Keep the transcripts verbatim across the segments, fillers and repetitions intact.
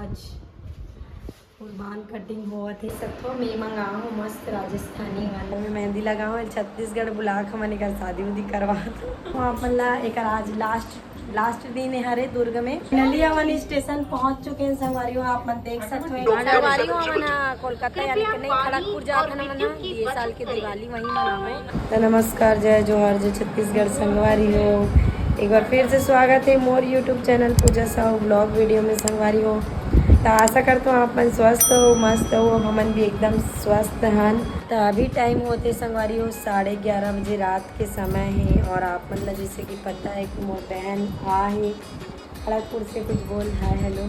फूल बाल कटिंग होवत हे। सबको मैं मंगाहूँ मस्त राजस्थानी वाला। मैं मेहंदी लगाहूँ, छत्तीसगढ़ बुला के हमन एकर शादी उदी करवा दो। आप मन ला एकर आज लास्ट लास्ट दिन हरे दुर्ग में। फाइनली हमन स्टेशन पहुंच चुके हैं संगवारी हो, आप मन देख सकते हो। संगवारी हो, हमन ह कोलकाता यानी कि नहीं, खड़गपुर जात हन हमन ह। ये साल के दिवाली वहीं मनाबो। तो नमस्कार, जय जोहार, जय छत्तीसगढ़ संगवारी हो। एक बार फिर से स्वागत है मोर YouTube चैनल पूजा साहू ब्लॉग वीडियो में संगवारी हो। तो आशा करता हूँ आप मन स्वस्थ हो, मस्त हो, हमन भी एकदम स्वस्थ हन। तो अभी टाइम होते संगवारी हो साढ़े ग्यारह बजे रात के समय है और आप मन ला जैसे कि पता है कि मोर बहन आ है खड़गपुर से। कुछ बोल, हाय हेलो।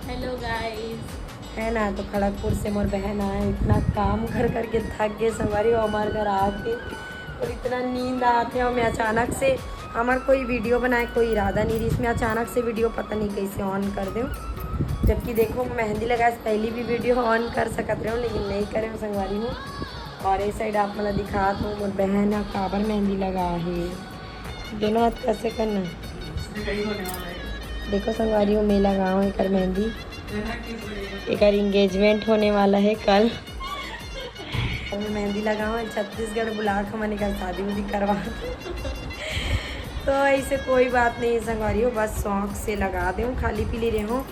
हेलो गाइस। है ना, तो खड़गपुर से मोर बहन आए, इतना काम कर करके थक गए संगवारी हो हमारे घर आके। और इतना नींद आते हैं, मैं अचानक से, हमार कोई वीडियो बनाए कोई इरादा नहीं रही, इसमें अचानक से वीडियो पता नहीं कैसे ऑन कर दे। जबकि देखो, मेहंदी लगाए से पहले भी वीडियो ऑन कर सकत रहे हो, लेकिन नहीं करे हो संगवारी हो। और ये साइड आप मतलब दिखात हो, मोर बहन ह काबर मेहंदी लगा है, दोनों हाथ कैसे करना। देखो संगवारी हो, मैं लगाऊँ एकर मेहंदी, एकर एंगेजमेंट होने वाला है कल। अभी मेहंदी लगाऊँ, छत्तीसगढ़ बुला के हमन एकर शादी उदी करवा दो। तो ऐसे कोई बात नहीं है संगवारी हो, बस शौक से लगा दे हूँ, खाली पीली रहे हूँ।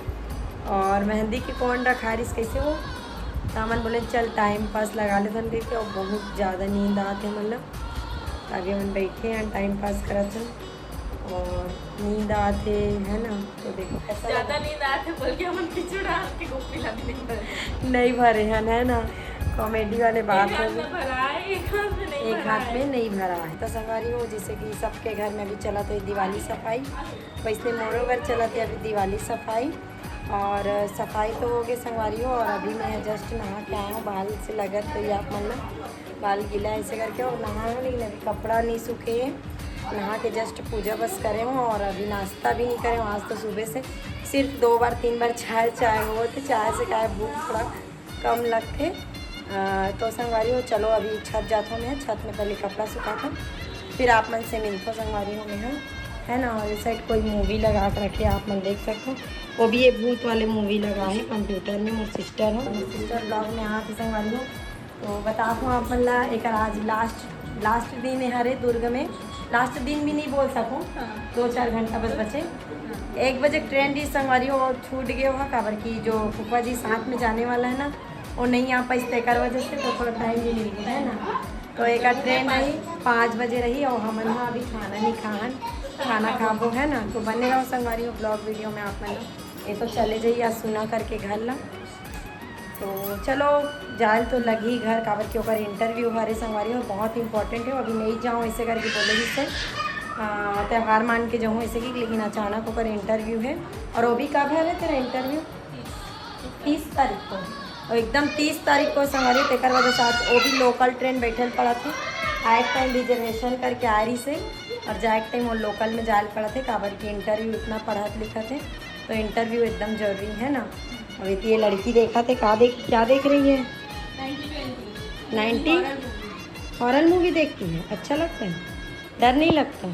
और मेहंदी के कौन रखा रिस कैसे हो, तो हमन बोले चल टाइम पास लगा लेथन कहिके, और बहुत ज़्यादा नींद आते मतलब। अभी हमन बैठे हैं, टाइम पास करत हैं और नींद आते है ना, तो देखो कैसा ज्यादा लगा। नींद आते बोल के हमन पीछू डाल के गोपी ला भी नहीं भरे। नहीं भरे हन, है ना, कॉमेडी वाले बात एक हाथ है। में भरा है, एक हाथ में नहीं एक भरा हाथ है। में नहीं भरा है। तो संगवारी हो, जैसे कि सबके घर में भी चलत है दिवाली सफाई, वैसे मोरो घर चलत है अभी दिवाली सफाई। और सफाई तो हो गई संगवारी हो, और अभी मैं जस्ट नहा के आया हूँ, बाल से लगत तो ये आप मन ला बाल गीला ऐसे करके, और नहा हूँ, लेकिन अभी कपड़ा नहीं सूखे है। नहा के जस्ट पूजा बस करे हूँ और अभी नाश्ता भी नहीं करे हूँ। आज तो सुबह से सिर्फ दो बार तीन बार चाय चाय हो, तो चाय से काय भूख थोड़ा कम लगथे। अ, तो संगवारी हो, चलो अभी छत जात हो मैं, छत में पहले कपड़ा सुखात हो, फिर आप मन से मिलत हो संगवारी हो मैं, है ना। और इस साइड कोई मूवी लगा के रखे, आप मन देख सकते हो, वो भी ये भूत वाले मूवी लगा है कंप्यूटर में। मोर सिस्टर हो, मोर सिस्टर ब्लॉग में आत है संगवारी हो, तो बतात हो आप मन ला, एकर आज लास्ट लास्ट दिन हरे दुर्ग में, लास्ट दिन भी नहीं बोल सकूँ, हाँ। दो चार घंटा बस बचे। हाँ। एक बजे ट्रेन रही संगवारी हो, छूट गए हो, काबर कि जो फूफा जी साथ में जाने वाला है ना, वो नहीं आ पाइस, तेकर वजह से तो थोड़ा टाइम भी मिल गया है ना। तो एक ट्रेन रही पाँच बजे रही और हमन हा अभी खाना नहीं खान, खाना खाबो है ना। तो बने रहो संगवारी हो ब्लॉग वीडियो में आप मन। ये तो चले जाइए आज सुना करके घर ला। तो चलो जाए तो लगही घर, काबर कि ओकर इंटरव्यू हरे संगवारी हो, बहुत इंपॉर्टेंट है। अभी नहीं जाऊँ ऐसे करके बोले जिससे त्यौहार मान के जाऊँ ऐसे कि, लेकिन अचानक ओकर इंटरव्यू है। और वो भी कब है रे तेरा इंटरव्यू? तीस तारीख को। और एकदम तीस तारीख को संगवारी, तेकर वजह से आज वो भी लोकल ट्रेन बैठल पड़त है। आए टाइम रिजर्वेशन करके आ रही से और जाए टाइम वो लोकल में जाए पड़त है, काबर कि इंटरव्यू इतना पढ़त लिखत है, तो इंटरव्यू एकदम जरूरी है ना। अभी तो ये लड़की देखा थे, क्या देख क्या देख रही है? नाइंटी। हॉरर मूवी देखती है, अच्छा लगता है, डर नहीं लगता?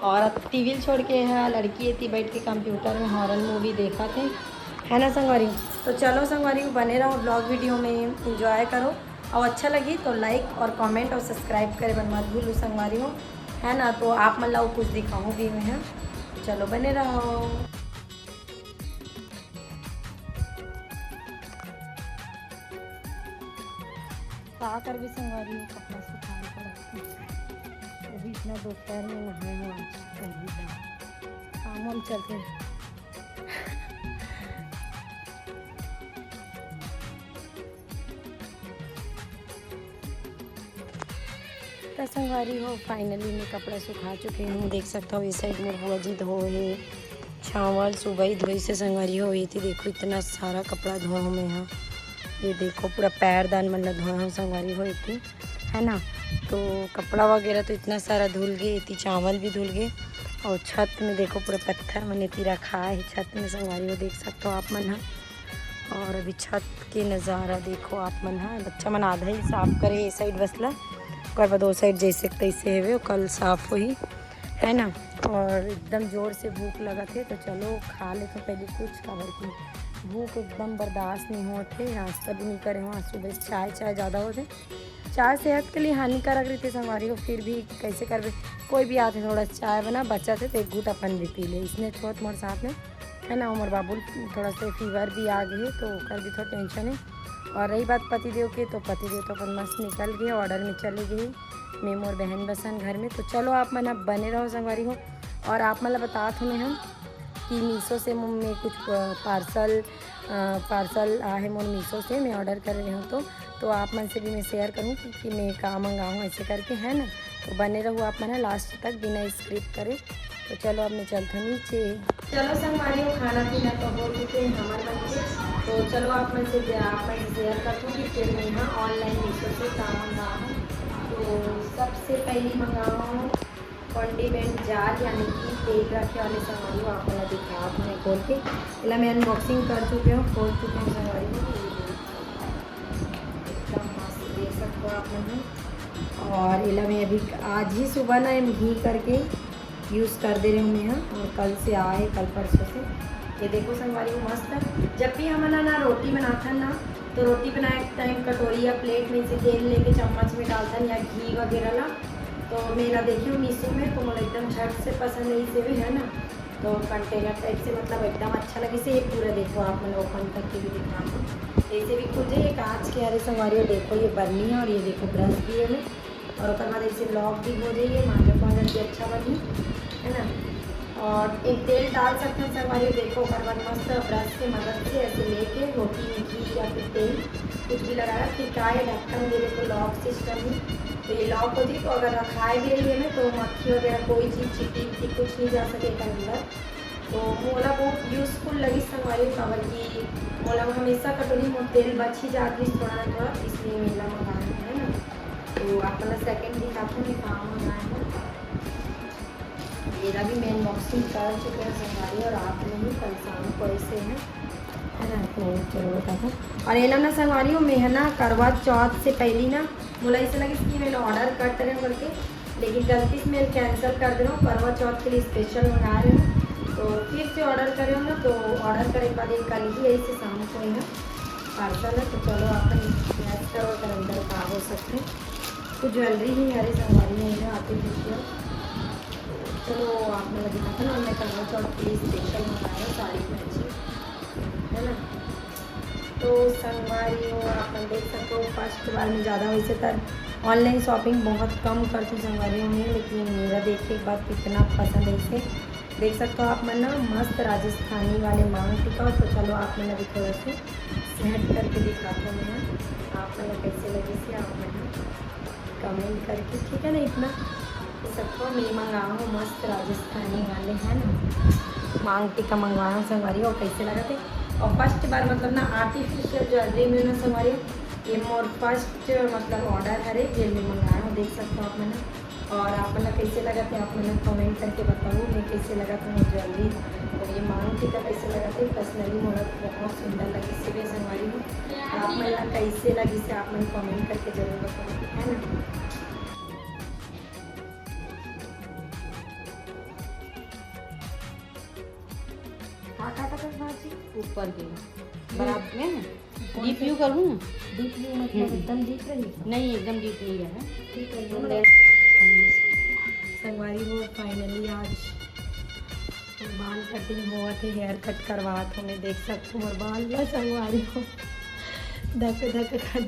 और अब टीवी छोड़ के है लड़की एती बैठ के कंप्यूटर में हॉरर मूवी देखा थे, है ना संगवारी? तो चलो संगवारी बने रहो ब्लॉग वीडियो में, एंजॉय करो। और अच्छा लगी तो लाइक और कमेंट और सब्सक्राइब करे बर मत भूलू संगवारी हो, है ना? तो आप मन ला कुछ दिखाऊँ भी मैं, है। चलो बने रहो। का करबे संगवारी हो, कपड़ा सुखाए पड़त हे। अभी इतना दोपहर में नहाए हो आज, पहली बार। काम वाम चलते। त संगवारी हो, finally मैं कपड़ा सुखा चुके हूँ। देख सकता हो, ये side मोर बुआ जी धोए हे, चावल सुबह ही धोई से संगवारी हो। ये थी देखो, इतना सारा कपड़ा धोए हूँ मैं यहाँ। ये देखो, पूरा पैरदान मन ला धोए हूँ संगवारी हो, ये थी, है ना। तो कपड़ा वगैरह तो इतना सारा धुल गए, ये थी चावल भी धुल गए और छत में देखो, पूरा पत्थर मन ये थी रखा है छत में संगवारी हो, देख सकते हो आप मन ह। और अभी छत के नज़ारा देखो आप मन ह, बच्चा मन आधा ही साफ करे ये side बस ला, ओकर बाद वो side जैसे के तैसे हवे, वो कल साफ होही, है ना। और एकदम जोर से भूख लगत हे, तो चलो खा लेथो पहले कुछ, काबर कि भूख एकदम बर्दाश्त नहीं होत हे, नाश्ता भी नहीं करे हूँ। आज सुबह से चाय, चाय ज़्यादा होत हे। चाय सेहत के लिए हानिकारक रहिथे संगवारी हो, फिर भी कैसे करबे, कोई भी आथे थोड़ा सा चाय बना बचत हे तो एक घूँट अपन भी पी ले। इसने छोट मोर साथ में है ना, मोर बाबू ल थोड़ा सा फीवर भी आ गए हे तो ओकर भी थोड़ा टेंशन हे। और रही बात पतिदेव के, तो पतिदेव तो अपन मस्त निकल गए, ऑर्डर में चले गए, मैं मोर बहन बसन घर में। तो चलो आप मन अब बने रहो संगवारी हो। और आप मन ला बतात हूँ मैं हम कि मीशो से मैं कुछ पार्सल, पार्सल आहे मोर मीशो से, मैं ऑर्डर करे रहे हूँ तो, तो आप मन से भी मैं शेयर करूँ कि, कि मैं का मंगाऊँ ऐसे करके, है ना। तो बने रहू आप मन लास्ट तक बिना स्किप करे। तो चलो अब मैं चलत हूँ नीचे। चलो संगवारी हो, खाना पीना तो हो चुके हैं हमारे मन के। तो चलो आप मन से, आप मन से शेयर करत हूँ कि फिर मैं यहाँ ऑनलाइन मीशो से का मंगाऊँ। तो सबसे पहली मंगाऊँ कॉन्डिमेंट जार, यानी कि तेल रखे वाले संगवारी हो, आप मन ला दिखात हूँ मैं खोल के। एला मैं अनबॉक्सिंग कर चुके हूँ, खोल चुके हूँ संगवारी हो। एकदम मस्त, देख सकते हो आप मन। और एला मैं अभी आज ही सुबह ना घी करके यूज़ कर दे रहे हूँ मैं, हाँ। और कल से आए, कल परसों से। ये देखो संगवारी हो, मस्त। जब भी हमन ना रोटी बनाथन ना, तो रोटी बनाए टाइम कटोरी या प्लेट में से तेल लेके चम्मच में डालथन या घी वगैरह ला। तो मैं एला देखे हूँ मीशो में, तो मोला एकदम झट से पसंद आई से भी, है ना। तो कंटेनर टाइप से, मतलब, एकदम अच्छा लगिस हे। ये पूरा देखो, आप मन ओपन करके भी दिखा दो, ऐसे भी खुल जाए। ये कांच के हरे संगवारी हो, देखो ये बर्नी है और ये देखो ब्रश भी है। और ओकर बाद ऐसे लॉक भी हो जाए, ये मांजत वांजत भी अच्छा बनी, है ना। और एक तेल डाल सकते हैं संगवारी हो, देखो ओकर बाद मस्त ब्रश के मदद से ऐसे लेके रोटी में घी या फिर तेल कुछ भी लगाया, फिर का है ढक्कन दे देखो लॉक सिस्टम ही। तो ये लॉक हो जाए, तो अगर रखाए भी रही है ना, तो मक्खी वगैरह कोई चीज़ चिट्टी विट्टी कुछ नहीं जा सके एकर अंदर। तो मोला बहुत यूजफुल लगी संगवारी, काबर कि मोला हमेशा कटोरी में तेल बच ही जात रहिस थोड़ा ना थोड़ा, इसलिए मैं एला मंगाए हूँ, है ना। तो आप मन ला सेकंड दिखाता हूँ मैं का मंगाए हूँ। एला भी मैं अनबॉक्सिंग कर चुके हैं संगवारी, और आप नहीं परेशान कैसे हैं, है ना। तो चलो बताता हूँ। और एला ना संगवारी हो, मैं है ना करवा चौथ से पहली ना, मोला ऐसे लगिस कि मैं ऑर्डर कर रहे करके, लेकिन गलती से मैं कैंसिल कर दे रहे हूँ। करवा चौथ के लिए स्पेशल मंगा रहे हूँ, तो फिर से ऑर्डर करे हूँ ना, तो ऑर्डर करे के बाद ये कल ही आई से शाम को ही ना पार्सल है। तो चलो आप गैस करो, ओकर अंदर का हो सकते हैं। कुछ ज्वेलरी ही हरे संगवारी है ना, आर्टिफिशियल। चलो आप मन ला दिखाता ना, मैं करवा चौथ के लिए स्पेशल मंगाया है साड़ी मैचिंग, है ना। तो संगवारी हो, आप मन देख सकते हो, फर्स्ट बार में ज़्यादा वैसे कर ऑनलाइन शॉपिंग बहुत कम करती संगवारी हो मैं, लेकिन मेरा देख के एक बार कितना पसंद है इसे। देख सकते हो आप मन ना मस्त राजस्थानी वाले मांग टीका। तो चलो आप मन अभी थोड़ा सा सेट करके दिखाता हूँ मैं, आप मन ला कैसे लगिस हे आप मन कमेंट करके, ठीक है ना। इतना सबको मैं मंगाऊँ मस्त राजस्थानी वाले, है ना, मांग टीका मंगवाया हूँ संगवारी, और कैसे लगत हे। और फर्स्ट बार मतलब ना आर्टिफिशियल ज्वेलरी में ना संगवारी, ये मोर फर्स्ट मतलब ऑर्डर हरे, ये मैं मंगाया हूँ, देख सकते हो आप मन। और आप मन ला कैसे लगत हे, आप मन कमेंट करके बताओ, मैं कैसे लगत हे मोर ज्वेलरी, और ये मांग टीका कैसे लगत हे। पर्सनली मोला बहुत सुंदर लगिस हे संगवारी हो। आप मन ला कैसे लगिस हे, आप मन कमेंट करके जरूर बताओ, है ना। का काटा कर भाजी? ऊपर के बराबर में ना? डीप यू करूँ? डीप यू मतलब हम्म। एकदम डीप रही? नहीं, एकदम डीप नहीं है। ठीक है, संगवारी हो, फाइनली आज बाल कटिंग होवत हे, हेयर कट करवात हो, मैं देख सकत हो मोर बाल ला संगवारी हो धक धक कर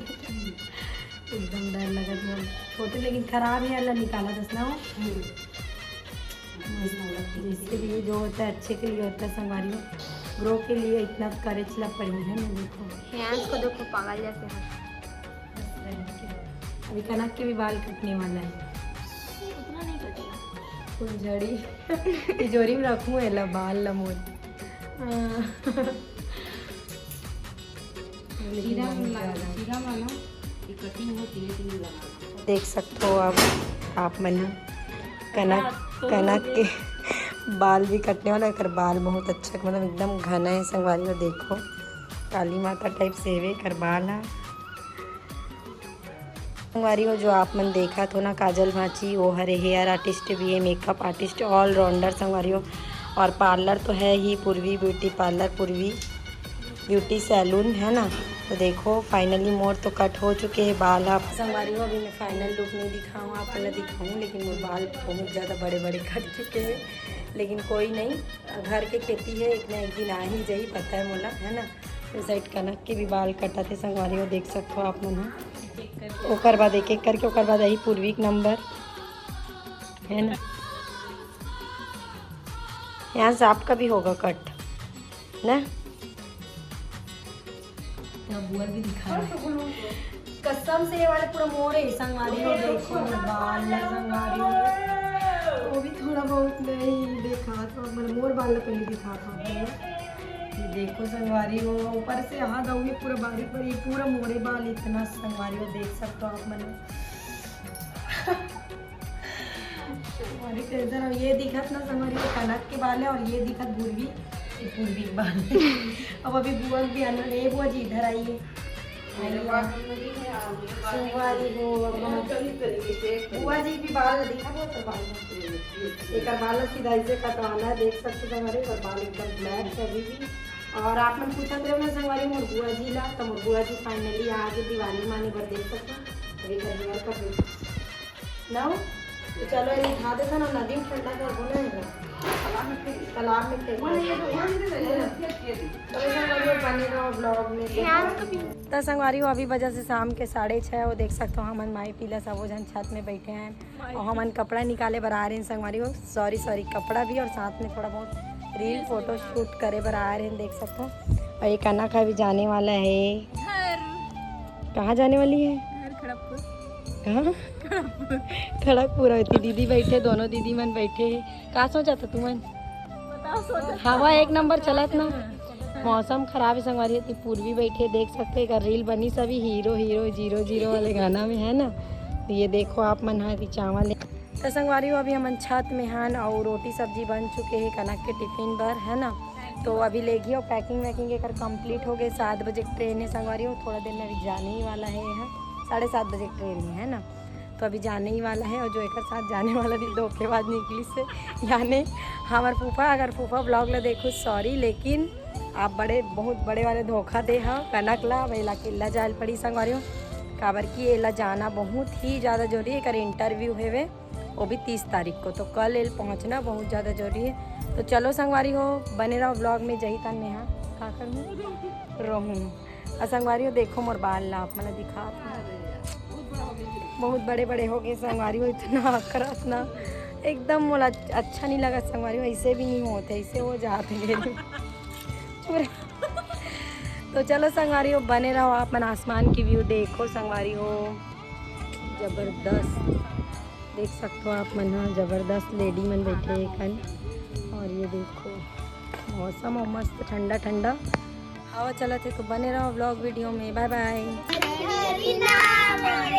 एकदम डर लगत हे। छोटे लेकिन खराब हे, अल्लाह निकाला दस ना हो। हम्म। जिसके लिए जो होता है अच्छे के लिए होता है संगवारी हो। ग्रो के लिए इतना करेज ला पड़ी है ना, देखो। हैंड्स को देखो पागल जैसे हैं। अभी कनक के भी बाल कटने वाला है। उतना नहीं कटेगा। फुलझड़ी तिजोरी में रखूँ एला बाल ला मोर। हाँ। सीरा में लगा, सीरा में ना, ये कटिंग होती है, तीन लगा। देख सकते हो आप, आप मन ह कनक, हाँ, तो कनक ये के बाल भी कटने वाला है। एकर बाल बहुत अच्छा, मतलब एकदम घना है संगवारी हो। देखो काली माता टाइप से हेवे एकर बाल है। संगवारी हो, जो आप मन देखत हो ना, काजल भांची, वो हरे हेयर आर्टिस्ट भी है, मेकअप आर्टिस्ट, ऑलराउंडर संगवारी हो। और पार्लर तो है ही, पूर्वी ब्यूटी पार्लर, पूर्वी ब्यूटी सैलून, है ना। तो देखो, finally मोर तो कट हो चुके हे बाल। आप संगवारी हो, अभी मैं फाइनल लुक नहीं दिखाऊँ, आप पहले दिखाऊँ, लेकिन मोर बाल बहुत ज़्यादा बड़े बड़े कट चुके हैं, लेकिन कोई नहीं, घर के खेती है, एक ना एक दिन आ ही जाही, पता है मोला, है ना। तो साइड कनक के भी बाल कटत हे संगवारी हो, देख सकते हो आप मन ह। ओकर बाद एक एक करके, ओकर बाद यही पूर्वी के नंबर, है ना। यहाँ से आपका भी होगा कट ना। क्या बुआ भी दिखा रहा है। कसम से ये वाले पूरा मोर है संगवारी हो, देखो ना बाल ना संगवारी हो। वो भी थोड़ा बहुत नहीं देखा तो, मतलब मोर बाल पहले दिखा था। ये देखो संगवारी हो, ऊपर से हाथ आऊंगी पूरा बारीक बारीक, पूरा मोरे बाल इतना संगवारी हो, देख सकते हो आप मन। हमारी टेंशन। अब ये दिखत ना संगवारी, ये कनक के बाल है और ये दिखत पूर्वी, ये पूर्वी के बाल है। अब अभी बुआ भी आना, ए बुआ जी इधर आइए। संगवारी हो, अब हम बुआ जी भी बाल दिखा, बहुत बाल है। एक बाल सीधा ऐसे कटवाना है, देख सकते हो संगवारी, और बाल एकदम ब्लैक है अभी भी। और आप मन पूछत रहे ना संगवारी मोर बुआ जी ला, तो मोर बुआ जी फाइनली आगे दिवाली माने बर, देख सकते हो। अभी का हेयर कट ना हो। तो चलो, ये उठा देता ना, नदी में ठंडा कर दो ना इधर। तालाब में फेंक दो। चलो, संगवारी हो, बने रहो vlog में। तो संगवारी हो, अभी बजा हे शाम के साढ़े छः। वो देख सकते हो, हमन माई पीला सबो झन छत में बैठे हैं और हमन कपड़ा निकाले बर आ रहे हैं संगवारी हो। सॉरी सॉरी, कपड़ा भी और साथ में थोड़ा बहुत रील फोटो शूट करे बर आ रहे हैं, देख सकते हो। और ये कनक अभी जाने वाला है। कहाँ जाने वाली है? खड़गपुर। कहाँ? खड़गपुर। अउ एती दीदी बैठे, दोनों दीदी मन बैठे हे। का सोचत हो तुमन? हवा एक नंबर चलत ना। मौसम खराब है संगवारी, एती पूर्वी बैठे, देख सकते हो, एकर रील बनी सभी हीरो हीरो जीरो जीरो वाले गाना में, है ना। तो ये देखो आप मन हा, एती चावल। तो संगवारी हो, अभी हमन छत में हन और रोटी सब्जी बन चुके हे कनक के टिफिन बर, है ना। तो अभी लेगी और packing वैकिंग एकर complete हो गए। सात बजे के ट्रेन है संगवारी हो, थोड़ा देर में अभी जाने ही वाला है यहाँ, साढ़े सात बजे के ट्रेन है, है ना। तो अभी जाने ही वाला है और जो एकर साथ जाने वाला भी धोखेबाज निकली से, यानी हमार फूफा, अगर फूफा vlog ला देखो सॉरी, लेकिन आप बड़े, बहुत बड़े वाले धोखा दे हा कनक ला। अब एला अकेला जाए ल पड़ी संगवारी हो, काबर कि एला जाना बहुत ही ज़्यादा जरूरी है, एकर इंटरव्यू हेवे, वो भी तीस तारीख को, तो कल एल पहुँचना बहुत ज़्यादा जरूरी है। तो चलो संगवारी हो, बने रहो vlog में। जही तन नेहा का करूँ, रहूँ। और संगवारी हो, देखो मोर बाल ला, आप मन ला दिखा, बहुत बड़े बड़े हो गए संगवारी हो, इतना अकरत ना, एकदम मोला अच्छा नहीं लगा संगवारी हो, ऐसे भी नहीं होते, ऐसे हो जाते हैं। तो चलो संगवारी हो, बने रहो आप मन, आसमान की व्यू देखो संगवारी हो, जबरदस्त। देख सकते हो आप मन हा, जबरदस्त लेडी मन बैठे हे एकन। और ये देखो मौसम हो मस्त ठंडा ठंडा हवा चलत है, तो बने रहो vlog video में। बाय बाय।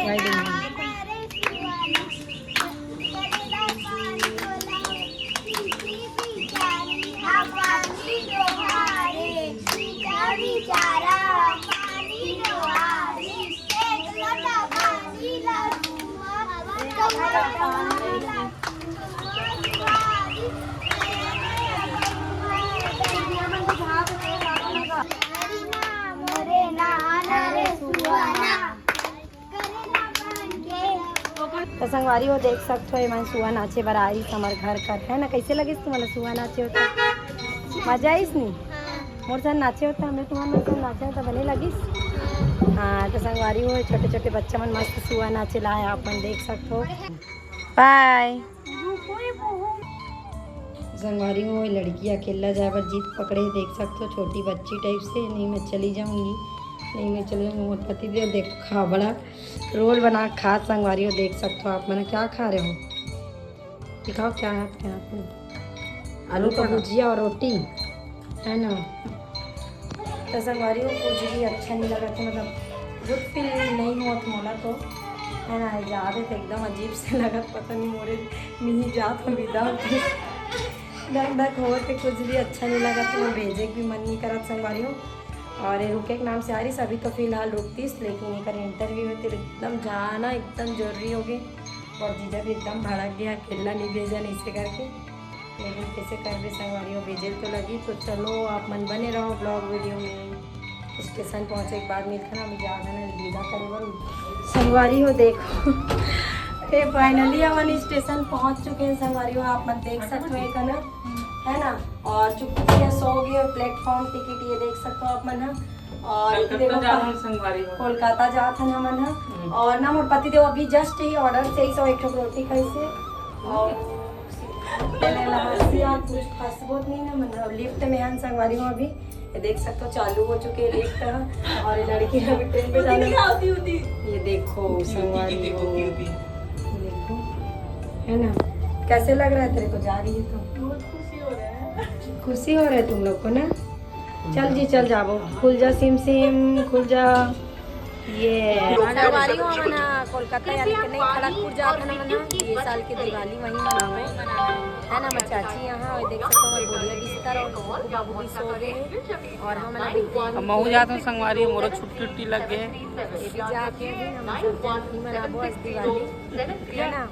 बाय बाय। तो संगवारी हो, देख सकत हो, एमन सुआ नाचे बर आइस हमर घर कर, है ना। कैसे लगिस तुम्हारा सुआ नाचे होता? मजा आइस नी? मोर साथ नाचे होता, हमने तुम्हारे साथ नाचा होता, बने लगिस? हाँ, तो संगवारी हो, छोटे छोटे बच्चा मन मस्त सुआ नाचे ला हे, आप मन देख सकत हो। बाय। संगवारी हो, ये लड़की अकेला जाए बर जिद पकड़े हे, देख सकत हो, छोटी बच्ची टाइप से, नहीं मैं चली जाऊंगी, नहीं मैं चली जाऊंगी। मोर पति देव देख खा बड़ा रोल बना खा, संगवारी हो, देख सकत हो आप मन। क्या खा रहे हो? दिखाओ क्या है आपके हाथ में। आलू का भुजिया और रोटी है ना। तो संगवारी हो, कुछ भी अच्छा नहीं लगा था, मतलब गुड फील नहीं हुआ था मोला तो, है ना। जाते तो एकदम अजीब से लगत, पता नहीं मोरे मिही जात हो विदा। धक धक हो के कुछ भी अच्छा नहीं लगा था, मैं भेजे के भी मन नहीं करत संगवारी हो। और ये रुके के नाम से आ रही, अभी तो फिलहाल रुकतीस, लेकिन एकर इंटरव्यू है, तेरे एकदम जाना एकदम जरूरी हो गए। और जीजा भी एकदम भड़क गया, अकेला नहीं भेजा नहीं से करके, लेकिन कैसे करबे संगवारी हो, भेजे तो लगी। तो चलो आप मन बने रहो vlog video में। स्टेशन पहुँचे के बाद मिलथन, अभी जात हन विदा करे बर। संगवारी हो, देखो, ये फाइनली हमन स्टेशन पहुँच चुके हैं। संगवारी हो, आप मन देख सकते हो, एक है ना, है ना, और चुपके से सो गए। प्लेटफॉर्म टिकट ये देख सकते हो आप मन ह। और कलकत्ता देखो, जात हन संगवारी हो। कोलकाता जात हन हमन ह। हम्म। और ना, मोर पति देव अभी जस्ट ही ऑर्डर से ही सौ एक ठो रोटी खाइसे। और ले ला हंसी यार, कुछ खास बात नहीं ना, मतलब लिफ्ट में हन संगवारी हो अभी। ये देख सकते हो, चालू हो चुके हैं लिफ्ट ह। और ये लड़की अभी ट्रेन पे जाना। ये देखो संगवारी हो, देखो, है ना, कैसे लग रहा है तेरे को, जा रही है तो? बहुत खुशी हो रहा है। खुशी हो रहा है तुम लोग को ना? चल जी, चल जाबो, खुल जा सिम सिम, खुल जा। ये संगवारी हो, हमन ह कोलकाता यानी कि नहीं, खड़गपुर जात हन हमन ह। ये साल के दिवाली वहीं मनाबो, है ना, हमर चाची यहाँ। और देख सकते हो, हमर बोरिया बिस्तर और बाबू भी सो गए हैं। और हमन अभी अब महू जात हूँ संगवारी, मोरो छुट्टी उट्टी लग गए। ये भी जाके अभी हम सब जन ही मनाबो आज दिवाली, है ना।